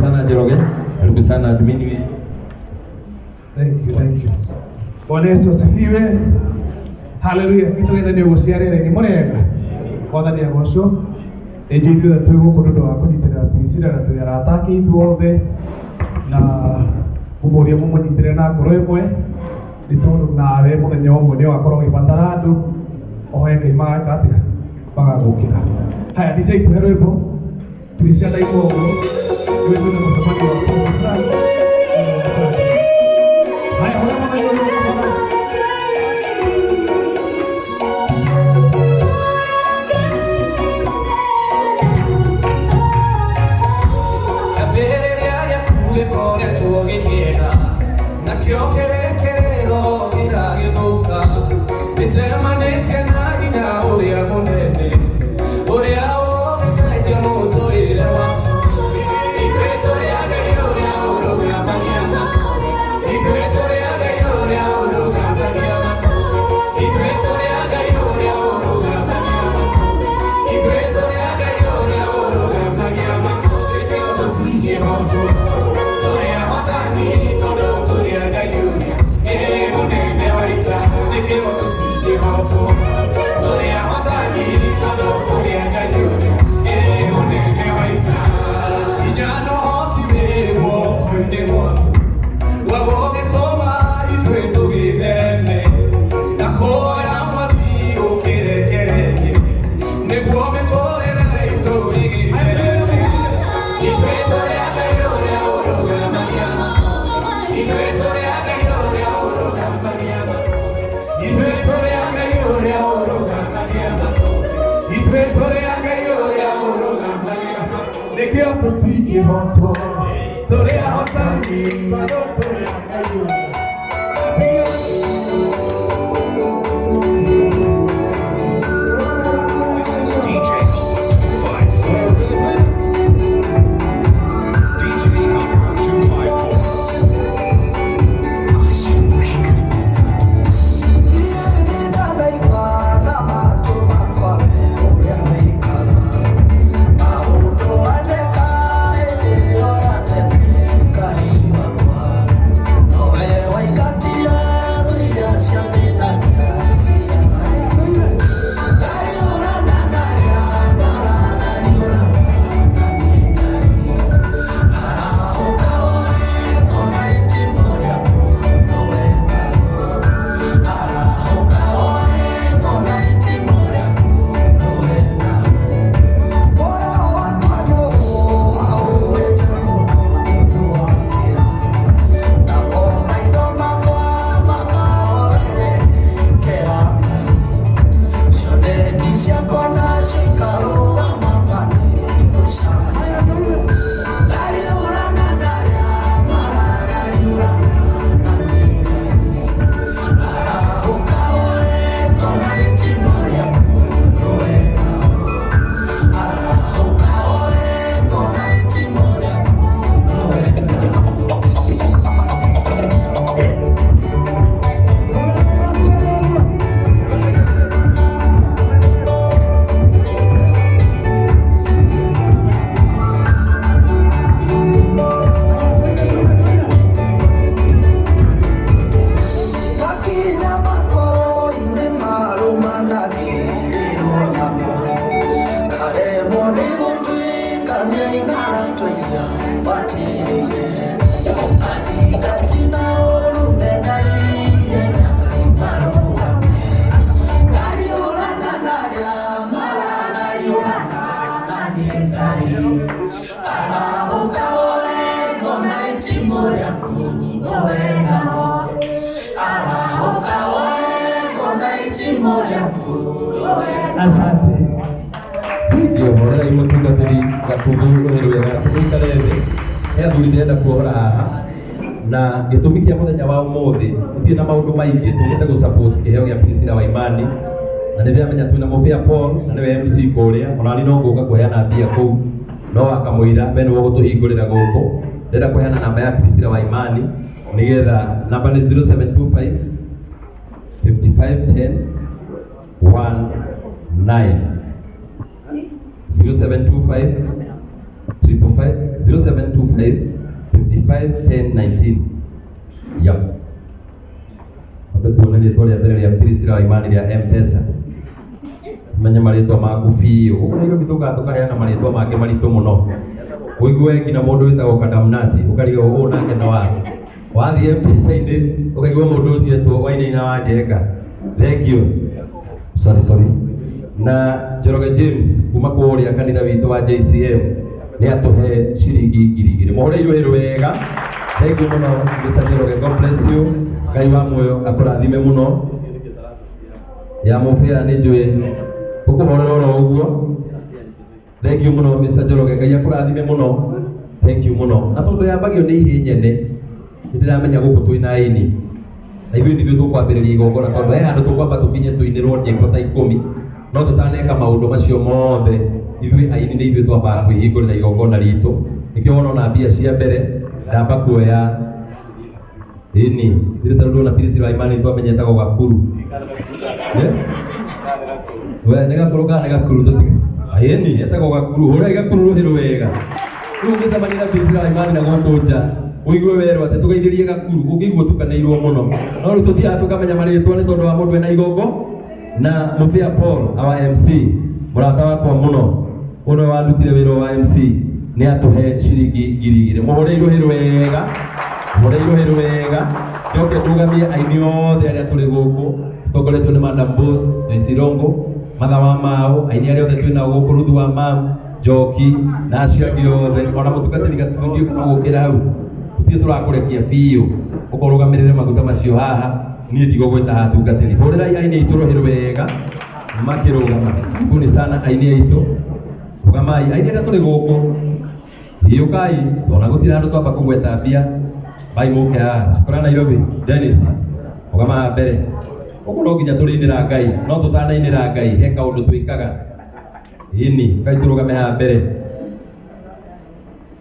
Sana Njoroge, karibu sana admin wetu. Thank you, thank you. Bwana Yesu asifiwe. Haleluya. Gĩtũgeithanie gũciarĩre nĩ mũrega. Mwathani agocwo. Nĩ njũĩ ithuothe twĩ gũkũ nĩ ũndũ wa kũnyitĩrĩra Priscilla na twĩ arata ake ithuothe na ngũmũria mũmũnyitĩrĩre na ngoro ĩmwe nĩ tondũ nawe mũthenya ũmwe nĩ ũgakorwo ũgĩbatara andũ ohoe Ngai magaka atĩa magagũkĩra. Haya DJ tũhe rwĩmbo. Priscilla ndaigua ũguo nĩwe twĩna mũcemanio wa Fulani. Haya hũra mwathani ũyũ ũgũkora. Kĩambĩrĩria gĩaku gĩkoretwo gĩkĩega, nakĩo kĩrĩkĩrĩro gĩgagĩthũka. Nĩnjemanĩtie na hinya ũrĩa mũnene, ũrĩa ũgĩcenjia mũtũrĩre waku. Ithuĩ tũrĩ a Ngai ũrĩa ũrũgamagia matu. Ithuĩ tũrĩ a Ngai ũrĩa ũrũgamagia matu. Ithuĩ tũrĩ a Ngai ũrĩa ũrũgamagia matu. Ithuĩ tũrĩ a Ngai ũrĩa ũrũgamagia matu. Nĩkĩo tũtingĩhotwo. Tũrĩ ahotani tondũ tũrĩ a Ngai ũrĩa ĩ mũnene wa ita. Nĩkĩo tũtingĩhotwo. Tũrĩ ahotani tondũ tũrĩ a Ngai ũrĩa ĩ mũnene wa ita. Hinya na ũhoti wĩ guoko-inĩ gwaku. Wagũgĩtũma ithuĩ tũgĩthereme na kuoya mwathi gũkĩrekererie nĩguo mĩtũrĩre itũ ĩgĩthereme. Ithuĩ tũrĩ a Ngai ũrĩa ũrũgamagia matu. Ithuĩ tũrĩ a Ngai ũrĩa ũrũgamagia matu. Ithuĩ tũrĩ a Ngai ũrĩa ũrũgamagia matu. Ithuĩ tũrĩ a Ngai ũrĩa ũrũgamagia matu. Nĩkĩo tũtingĩhotwo. Tũrĩ ahotani tondũ tũrĩ a Ngai ũrĩa. This is DJ Helper 254. DJ Helper 254. Makinya makwa-inĩ marũmanagĩrĩrwo namo ngaremwo nĩ gũtuĩkania ing'aratua iria wanjĩrĩire athingati na ũru mena ihenya Ngai marũgame ngariũrana na arĩa maragariũrana na niĩ Ngai arahũka woe ngoma itimũ rĩaku ũwe nao arahũka woe ngoma itimũ rĩaku ũwe Asante. Thank you. Horerai mũtungatĩri Gatũthũ rũhĩ rwega tũikare thĩ. He athuri ndĩrenda kuohora haha na gĩtũmi kĩa mũthenya wa ũmũthĩ gũtirĩ na maũndũ maingĩ tũgĩte gũ support kĩheo gĩa Priscilla Waimani na nĩ ndĩramenya twĩna Mũbĩa Paul na nĩwe MC kũrĩa onani no ngũka kũheana mbia kũu no akamũira we nĩwe ũgũtũhingũrĩra gũkũ. Ndĩrenda kũheana namba ya Priscilla Waimani nĩgetha namba nĩ 0725 55 10 19 0725 555 0725 55 10 19. Yep. Ambe tuone rĩtwa rĩa mbere rĩa Priscilla Waimani rĩa M-Pesa. Menye marĩtwa maku biũ. Gũkũ Nairobi tũkaga tũkaheana marĩtwa mangĩ maritũ mũno. Ũigue nginya mũndũ wĩtagwo Kadamnasi ũkarigwo ũũ nake nĩ waku. Wathiĩ M-Pesa-inĩ ũkaigua mũndũ ũcio etwo Wainaina wa Njenga. Thank you. Sorry, sorry. Na Njoroge James kuma kũrĩa kanitha witũ wa JCM nĩ atũhe ciringi 2,000. Mũhũre irũhĩ wega. Thank you mũno Mr. Njoroge. God bless you. Ngai wa muoyo akũrathime mũno. Ya mũbĩa nĩ njũĩ tũkũhorera oro ũguo. Thank you mũno Mr. Njoroge. Ngai akũrathime mũno. Thank you mũno. Na tondũ yambagio nĩ ihĩ nyene, nĩ ndĩramenya gũkũ twĩna aini. Na ithuĩ nithuĩ tũkwambĩrĩria igongona tondũ he handũ tũkwamba tũkinye tũinĩrwo nyĩmbo ta 10, no tũtaneka maũndũ macio mothe ithuĩ aini nĩ ithuĩ twambaga kwĩhingũrĩra igongona ritũ. Nĩkĩo wona ona mbia cia mbere ndamba kuoya ĩni ithuĩ ta rĩu ndona Priscilla Waimani twamenyetagwo Gakuru. We nĩ Gakuru kana nĩ Gakuru tũtiga ĩni etagwo Gakuru. Hũrai Gakuru rũhĩ wega. Rĩu ũngĩcemania na Priscilla Waimani na gũkũ nja ũigue werwo atĩ tũgeithĩrie Gakuru ũngĩigua ũtukanĩirwo mũno. No rĩu tũthiaga tũkamenya marĩtwa nĩ tondũ wa mũndũ ena igongo. Na Mũbĩa Paul our MC mũrata wakwa mũno ũrĩa wandutire wĩra wa MC nĩ atũhe ciringi 2,000. Mũhũre irũhĩ wega. Mũhũre irũhĩ wega. Njoke ndũgamie aini othe arĩa tũrĩ gũkũ tũtongoretio nĩ Madam Boss, Joyce Irongo, Matha wa Mao, aini arĩa othe twĩ nao gũkũ, Ruthu wa Mam, Njoki na acio angĩ othe, ona mũtungatĩri Gatuthi ndiũĩ gũkĩra hau tũtirĩ tũrakũrekia biũ ũkorũgamĩrĩre maguta macio haha niĩ ndigũgwĩta hatungatĩri. Hũrĩrai aini aitũ rũhĩ wega makĩrũgama. Karibuni sana aini aitũ, rũgamai aini arĩa tũrĩ gũkũ, hiũkai ona gũtirĩ handũ twamba kũgweta mbia. Bai mũke haha cukura Nairobi. Dennis rũgama haha mbere. Ũguo no nginya tũrĩinĩra Ngai, no tũtanainĩra Ngai he kaũndũ twĩkaga. Ĩni Ngai tũrũgame haha mbere.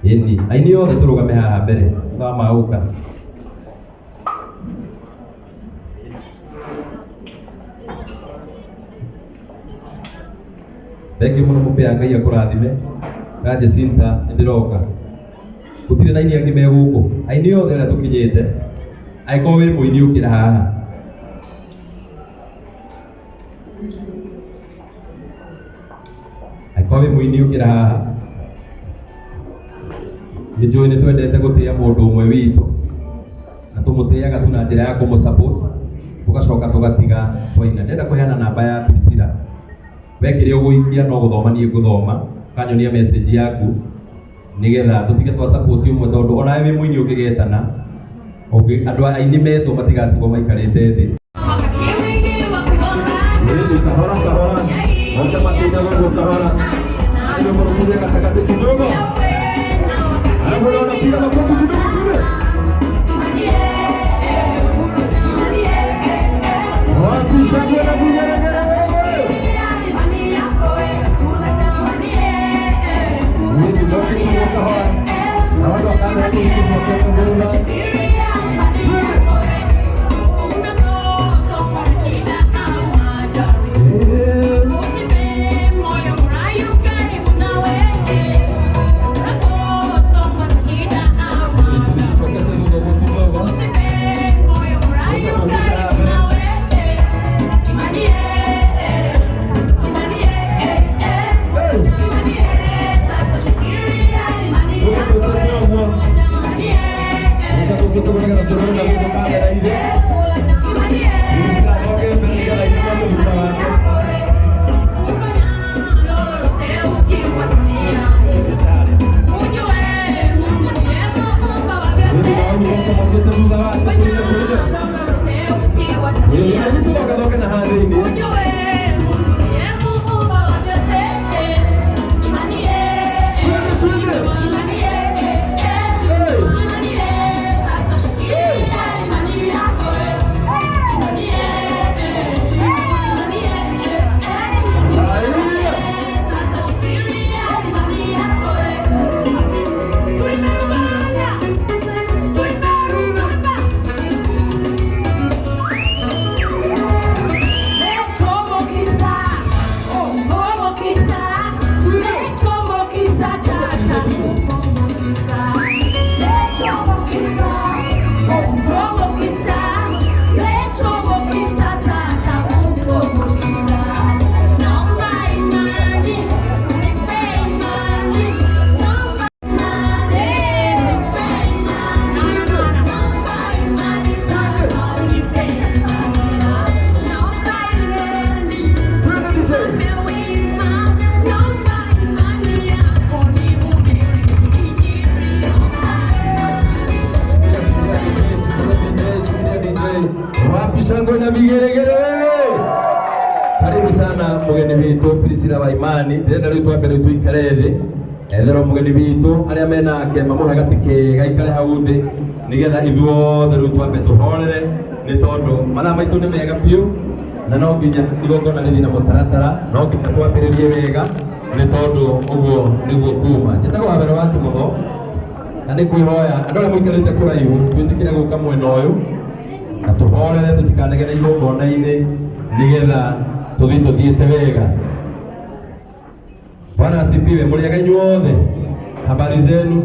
Ĩni aini othe tũrũgame haha mbere thaa maũka. Thank you mũno mũbĩa Ngai akũrathime. Na Jacinta nĩ ndĩroka. Gũtirĩ na aini angĩ me gũkũ. Aini othe arĩa tũkinyĩte, angĩkorwo wĩ mũini ũkĩra haha. Angĩkorwo wĩ mũini ũkĩra haha. Nĩ njũĩ nĩ twendete gũtĩa mũndũ ũmwe witũ na tũmũtĩaga tu na njĩra ya kũmũ support tũgacoka tũgatiga twaina. Ndĩrenda kũheana namba ya Priscilla. We kĩrĩa ũgũikia no gũthoma niĩ ngũthoma, ũkanyonia message yaku nĩgetha tũtige twa support ũmwe tondũ onawe wĩ mũini ũngĩgetana andũ aini metwo matigatigwo maikarĩte thĩ. Kahora kahora, wacha makina wangu kahora. Ndio mrudia katikati kidogo. Alafu naona piga makofi kidogo tule. Wapi shangwe na vigelegele wewe? Hivi ndio kitu kahora. Na watu wakaanza hapo kusikia. Shangwe na vigelegele. Karibu sana mugeni witu Priscilla wa Imani. Ndĩrenda rĩu twambe rĩu tuikare thĩ etherwo mugeni witu arĩa menake mamũhe gati kega ikare hau thĩ nĩgetha ithuothe rĩu twambe tũhorere nĩ tondũ mathaa maitũ nĩ mega biũ na no nginya igongona rĩthiĩ na mũtaratara, no nginya twambĩrĩrie wega nĩ tondũ ũguo nĩguo kuma. Njĩtagwo Wabero wa Kĩmotho na nĩ kwĩhoya andũ arĩa mũikarĩte kũraihu twĩtĩkĩre gũka mwena ũyũ na tũhorere tũtikanegene igongona-inĩ nĩgetha tũthiĩ tũthiĩte wega. Bwana asifiwe. Mũrĩega inyuothe, habari zenu?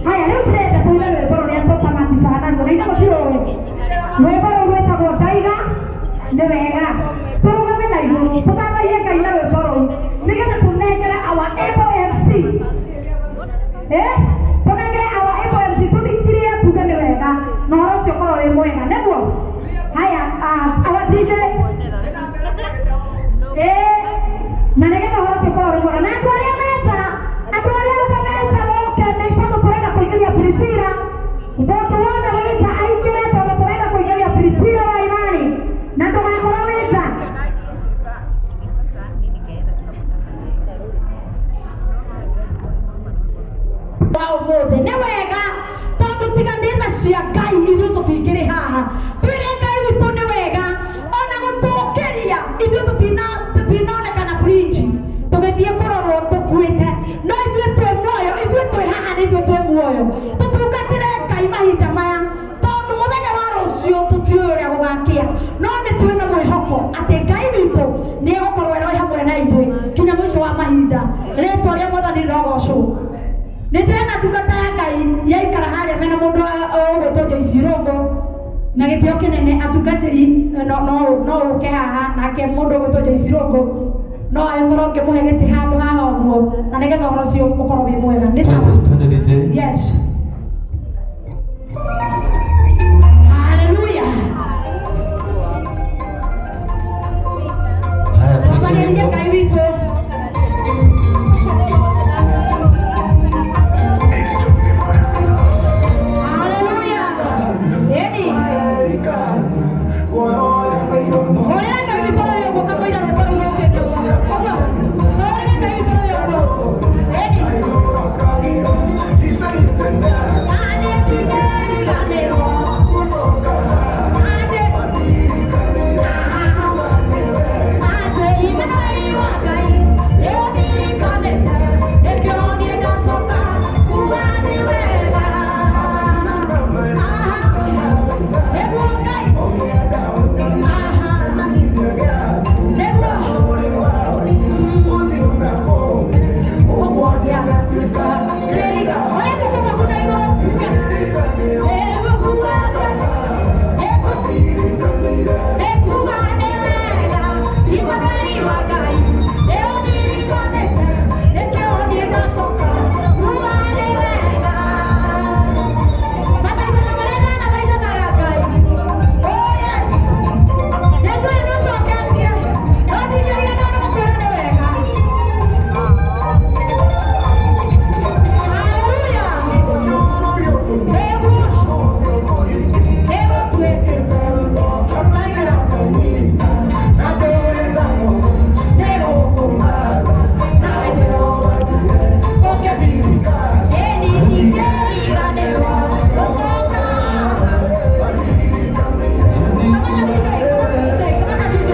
Haya, rĩu ndĩrenda tũine rwĩmbo rũrĩa tũtamatishaga naruo na ithe mũtirũĩ rwĩmbo rũu rwĩtagwo ndaiga nĩ wega tũrũgame na igũrũ tũthathaiye Ngai na rwĩmbo rũu nĩgetha tũnengere our able MC, tũnengere our able MC tũthikirie tuge nĩ wega na ũhoro ũcio ũkorwo wĩ mwega nĩguo. Haya, our DJ, na nĩgetha ũhoro ũcio ũkorwo wĩ mwega na andũ arĩa meta, andũ arĩa othe meta moke nĩ tondũ tũrenda kũingĩria Priscilla. Mũndũ wothe wĩta aingĩre tondũ tũrenda kũingĩria Priscilla wa Imani na ndũgakorwo wĩta. Wa ũmũthĩ nĩ wega tondũ tiga nĩ tha cia Ngai ithuĩ tũtingĩrĩ haha. Twĩre Ngai witũ nĩ wega ona gũtũkĩria ithuĩ tũtinonekana frinji tũgĩthiĩ kũrorwo tũkuĩte, no ithuĩ twĩ muoyo, ithuĩ twĩ haha nĩ ithuĩ twĩ muoyo. Tũtungatĩre Ngai mahinda maya tondũ mũthenya wa rũciũ tũtiũĩ ũrĩa gũgakĩa, no nĩ twĩna mwĩhoko atĩ Ngai witũ nĩ egũkorwo arĩ hamwe na ithuĩ nginya mũico wa mahinda. Rĩtwa rĩa Mwathani rĩrogocwo. Nĩ ndĩrona ndungata ya Ngai yaikara harĩa mena mũndũ ũgwĩtwo Joyce Irũngũ na gĩtĩo kĩnene atungatĩri no no no ũke haha nake mũndũ ũgwĩtwo Joyce Irũngũ no agĩkorwo ngĩmũhe gĩtĩ handũ haha ũguo na nĩgetha ũhoro ũcio ũkorwo wĩ mwega. Nĩ sawa? Twende DJ. Yes. Hallelujah. Haya, Twabarĩrie Ngai. Hũrĩra Ngai witũ rũhĩ ũguo kamũira rwĩmbo rũu rũkĩte ũguo. Hũrĩra Ngai witũ rũhĩ ũguo. Ĩni. Nani ndingĩriganĩrwo. Nani. Atĩ Imanueli wa Ngai nĩũndirikanĩte, nĩkĩo niĩ ndacoka kuga nĩ wega. Aha. Nĩguo Ngai. Aha. Nĩguo. Ũguo ndĩanatuĩka kĩriga. Oya guoko gwaku na igũrũ. Nĩguo kuga nĩkuga nĩ wega. Imanueli wa Ngai nĩũndirikanĩte, nĩkĩo niĩ ndacoka kuga nĩ wega. Mathaithana marĩa ndanathaithanaga Ngai. Oh yes. Nĩnjũĩ nĩũcoketie, no ndingĩriganĩrwo nĩ gũkwĩra nĩ wega. Hallelujah. Nĩguo. Nĩguo tuĩke. Ĩni ndingĩriganĩrwo gũcoka. Kamata DJ,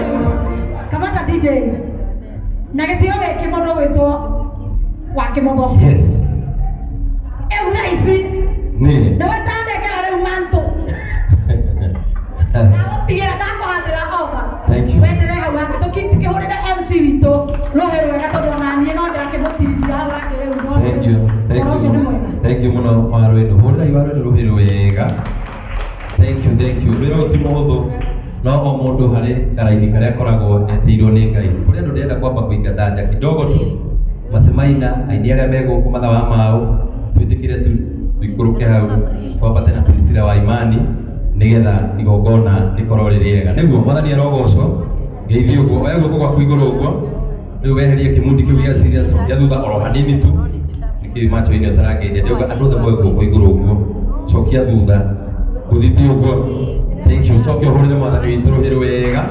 kamata DJ. Na gĩtĩo gĩkĩ mũndũ gwĩtwo wa Kĩmotho. Yes. Ĩu thaa ici Nĩ. nĩwe ndanengera rĩu mantũ. Ndagũtigĩra ndakũhandĩra over. Thank you. Wenderee hau hangĩ tũkĩhũrĩre MC witũ rũhĩ rwega tondũ ona niĩ no ndĩrakĩmũtirithia hau hangĩ rĩu no Thank you. Thank ũhoro ũcio you. nĩ mwega. Thank you mũno Warwĩnu. Hũrĩrai Warwĩnu rũhĩ rwega. Thank you, thank you. Wĩra ũyũ ti mũhũthũ no o mũndũ harĩ karaini karĩa akoragwo etĩirwo nĩ Ngai. Kũrĩ andũ ndĩrenda kwamba kũingata nja kidogo tu. Macemaina aini arĩa me gũkũ matha wa mau twĩtĩkĩre tu tũikũrũke hau twambate na Priscilla wa Imani nĩgetha igongona rĩkorwo rĩ rĩega. Nĩguo Mwathani arogocwo. Ngeithie ũguo. Oya guoko gwaku igũrũ ũguo. Rĩu weherie kĩmundi kĩu gĩa serious cokia thutha oro hanini tu. Nĩkĩ macho-inĩ ũtarangeithia ndĩrauga andũ othe moe guoko igũrũ ũguo. Cokia thutha. Gũthithie ũguo. Thank you. Cokia ũhũrĩre Mwathani witũ rũhĩ rwega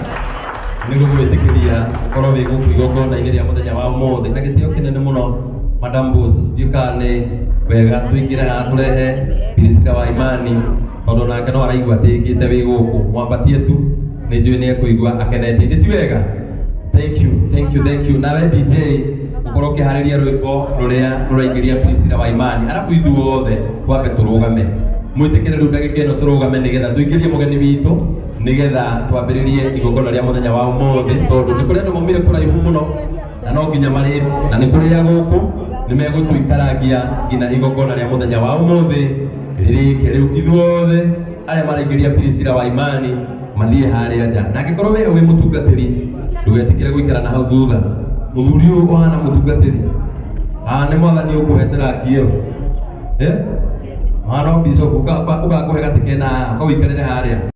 nĩguo gwĩtĩkĩria ũkorwo wĩ gũkũ igongona-inĩ rĩa mũthenya wa ũmũthĩ na gĩtĩo kĩnene mũno Madam Boss ndiũ kana nĩ wega tũingĩre haha tũrehe Priscilla wa Imani tondũ nake no araigua atĩĩkĩte wĩ gũkũ mwambatie tu nĩ njũĩ nĩ ekũigua akenete ithe ti wega. Thank you, thank you, thank you. Nawe DJ ũkorwo ũkĩharĩria rwĩmbo rũrĩa rũraingĩria Priscilla wa Imani arabu ithuothe twambe tũrũgame mwĩtĩkĩre rĩu ndagĩka ĩno tũrũgame nĩgetha tũingĩrie mũgeni witũ nĩgetha twambĩrĩrie igongona rĩa mũthenya wa ũmũthĩ tondũ nĩ kũrĩ andũ maumire kũraihu mũno na no nginya marĩ na nĩ kũrĩ a gũkũ nĩ megũtũikarangia nginya igongona rĩa mũthenya wa ũmũthĩ rĩrĩke. Rĩu ithuothe arĩa maraingĩria Priscilla wa Imani mathiĩ harĩa nja na angĩkorwo we wĩ mũtungatĩri ndũgetĩkĩre gũikara na hau thutha. Mũthuri ũyũ ũhana mũtungatĩri haha nĩ Mwathani ũkũhete rangi ĩyo, eh, ũhana bishop ũgakũhe gatĩ kena haha ũkawĩikarĩre harĩa.